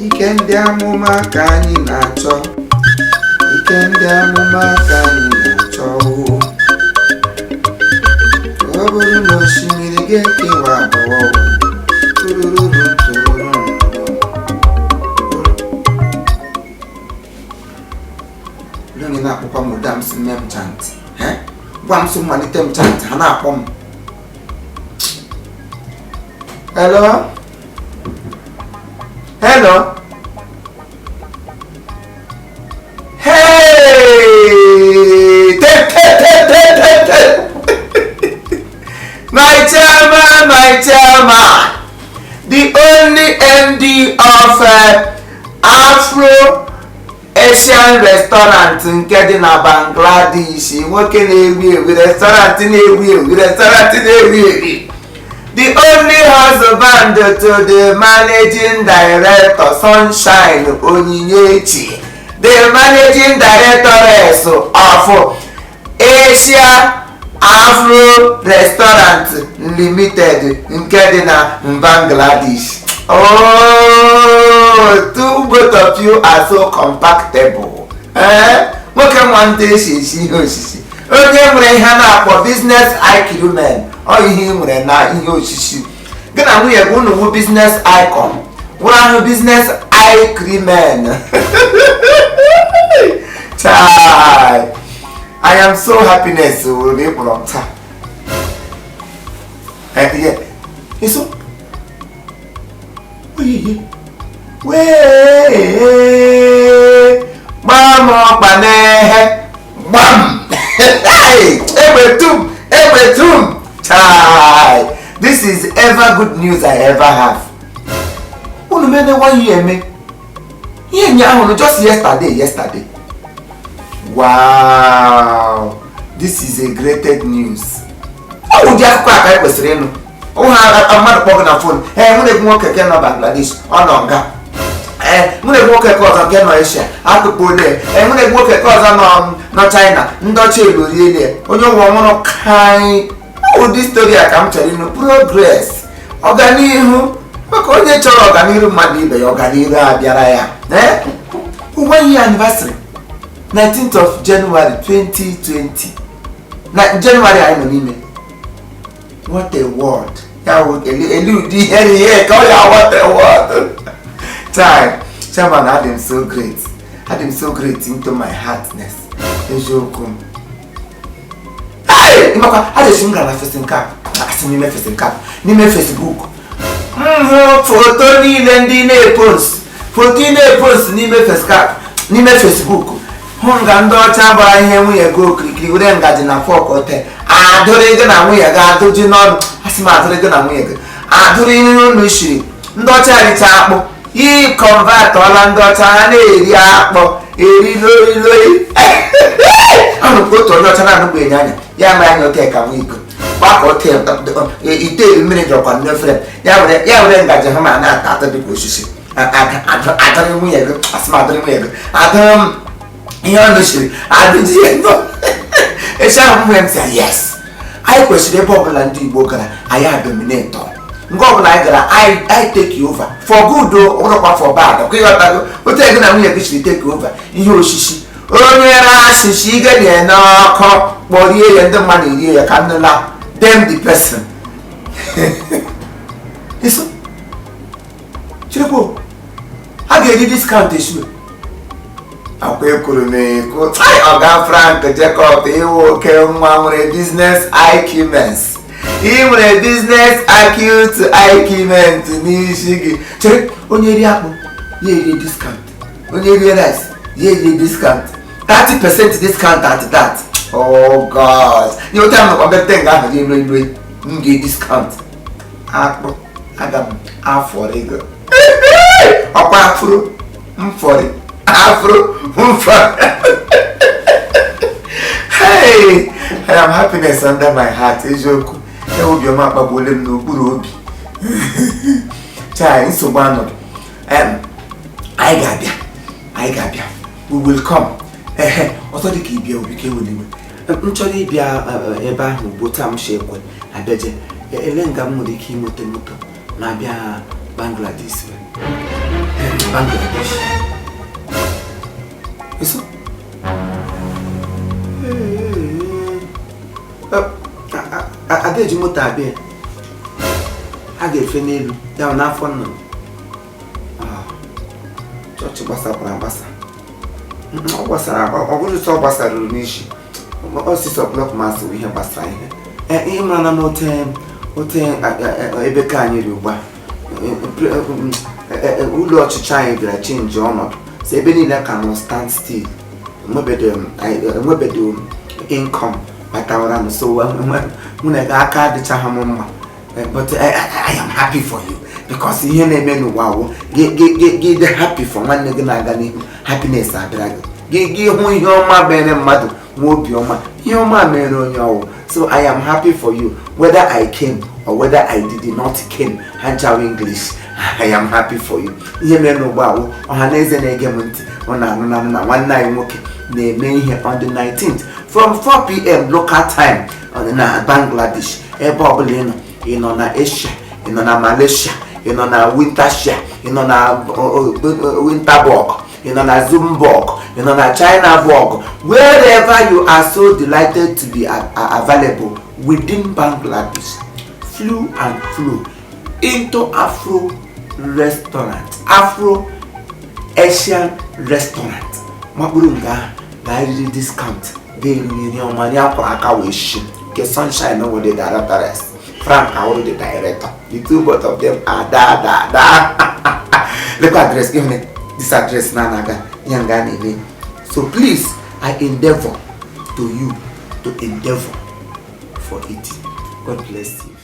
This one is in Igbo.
Ike ndị amụma ka anyị na-achọ. Ike ndị amụma ka anyị na-achọ o. Ọ bụrụ na osimiri ga-ekewa abụọ o. Turururu, tururu. Olee onye na-akpọkwa m ụda m si mee m chant? Eh? Gwa m sị malite m chant, ha na-akpọ m. Hello? Hello? Hey! Te, te, te, te, te, te. My chairman, my chairman, the only MD of Afro Asian Restaurant nke dị na Bangladesh, nwoke na-ewu ewu, restaurant na-ewu ewu, restaurant na-ewu ewu. The only husband to the managing director, Sunshine Onyinyechi, the managing directoress of Asia Afro Restaurant Limited nke dị na Bangladesh. Oh, two both of you are so compactable. Eh? Nwoke nwa ndị esi esi ihe osisi. Onye nwere ihe a na-akpọ business acumen, ọ ihe ị nwere na ihe osisi. Gị na nwunye gị, unu wụ business icon, nwere ahụ business acumen. Chai! I am so happiness o na ị kpọrọ m taa. Eh, yeah. Eso. Oyiye. Wee. Gbam ọkpa n'ehe. Gbam. Hey! Egbe tum. Egbe tum. Chai! This is ever good news I ever have. Unu mene one year eme. Ihe nya ahụ just yesterday, yesterday. Wow! This is a great news. Ọ ụdị akụkọ a ka anyị kwesịrị ịnụ. Ha mmadụ kpọgụ na phone, ee, mụ na-egwu nwoke nke nọ Bangladesh, ọ nọ nga, ee, mụ na-egwu nwoke nke ọzọ nke nọ Asia, atụkpu ole, ee, mụ na-egwu nwoke nke ọzọ nọ China, ndị ọcha eloriele onye ụwa ọhụrụ kaị. Ụdị story a ka m chọrọ ịnụ. Progress, ọganihu, maka onye chọrọ ọganihu mmadụ ibe ya, ọganihu abịara ya. Ee, one year anniversary, 19th of January 2020, na January anyị nọ n'ime. What a word! Ya wụ elu ụdị ihe na ihe ka ọ ya. What a word! Time chairman, adị m so great, adị m so great into my heartness, eziokwu m. Hey! Ịmakwa adịsi m gara na facing cap, asị n'ime facing cap, n'ime Facebook, m hụ foto niile ndị na-epost, foto ị na-epost n'ime facing n'ime Facebook, hụ nga ndị ọcha gbara ihe nwunye gị okirikiri, were ngaji na fork ote adụrị gị na nwunye gị, adụji n'ọnụ. Asị m adụrị gị na nwunye gị, adụrị nri unu shiri. Ndị ọcha richa akpụ, ị convertọla ndị ọcha, ha na-eri akpụ, eri loi loi. Ahụrụ m ka otu onye ọcha na-anụgbenye anya ya mara anya ote ka nwa iko gbakọ ote ite eri mmiri dọkwa n'efere ya, were ya were ngaji ha ma na-ata atụ dịka osisi. Adụrị nwunye gị, asị m adụrị nwunye gị, adụrị m ihe ọ nụchiri, adụji ya nọ echi ahụ. M nwere m sị yes, anyị kwesịrị ebe ọbụla ndị Igbo gara, anyị adominate. Nke ọbụla anyị gara, anyị take over for good o, ọbụrụkwa for bad. Ọkwa ịghọtago otu gị na nwunye gị siri take over ihe osisi? Onye ra asịsị ige na n'ọkụ kpọrie ya, ndị mmadụ erie ya ka nnụla dem the person. Iso chirekwo a ga-eri discount esu akwa ekwuru m ekwu. Ọga Frank Jacob, ịwụ oke nwa nwere business IQments, ị nwere business acute IQment n'isi gị. Chere, onye rie akpụ ya erie discount, onye rie rice ya erie discount, 30% discount at that. Oh God, nye otu ahụ nọkwa mbepụta nga ahụ dị elu elu, m ga discount akpụ, aga m afọrị gị ọkwa afro mfọrị, afro mfọrị. Hey, I am happiness under my heart. Eziokwu, ya obiọma akpagbuola m n'okpuru obi. Chai, nsogbu anọghị. Anyị ga-abịa, anyị ga-abịa, we will come. Ehe, ọzọ dị ka ịbịa obi ka ewere iwe m chọrọ ịbịa ebe ahụ ugbo taa m si ekwe abịaje ele nga m nwere ike inweta moto na-abịa Bangladesh. Bangladesh. Eso? Ada eji moto abịa, a ga-efe n'elu ya n'afọ nnụnụ. Chọọchị gbasapụrụ agbasa, ọ gbasara, ọ bụrụ sọ ọ gbasara n'isi ọsịsọ block mass bụ ihe gbasara ihe ihe mara na n'ote ote ebe ka anyị ri ugbu a. Ụlọ ọchịchị anyị bịara change ọnọdụ, so ebe niile ka nọ stand still, enwebedo income batawara, so mụ na aka adịchaghị m mma. But I am happy for you because ihe na-eme n'ụwa wụ gị dị happy for nwanne gị na-aga n'ihu, happiness abịara gị. Gị hụ ihe ọma mere mmadụ, nwa obi ọma, ihe ọma mere onye ọwụ. So I am happy for you whether I came or whether I did not came. Ha nchawa English. I am happy for you. Ihe mere n'ugbu awụ, ọha na eze na-ege m ntị, ọ na-anụ na na nwanne anyị nwoke na-eme ihe on the 19th from 4 p.m. local time na Bangladesh. Ebe ọbụla ị nọ, ị nọ na Asia, ị nọ na Malaysia, ị nọ na Wintershia, ị nọ na Winterburg, ị nọ na Zumburg, ị nọ na Chinaburg, wherever you are, so delighted to be available within Bangladesh, flew and flew into Afro restaurant, Afro Asian restaurant, makpụrụ nga ahụ ga-eriri discount, ga-eriri nri ọma, nri akwara aka wee shi, nke Sunshine wụ the directoress, Frank awụrụ the director. The two, both of them are da da da. Lekwa address gị, hụne this address na anaga ihe nga na-eme. So please, I endeavor to you to endeavor for it. God bless you.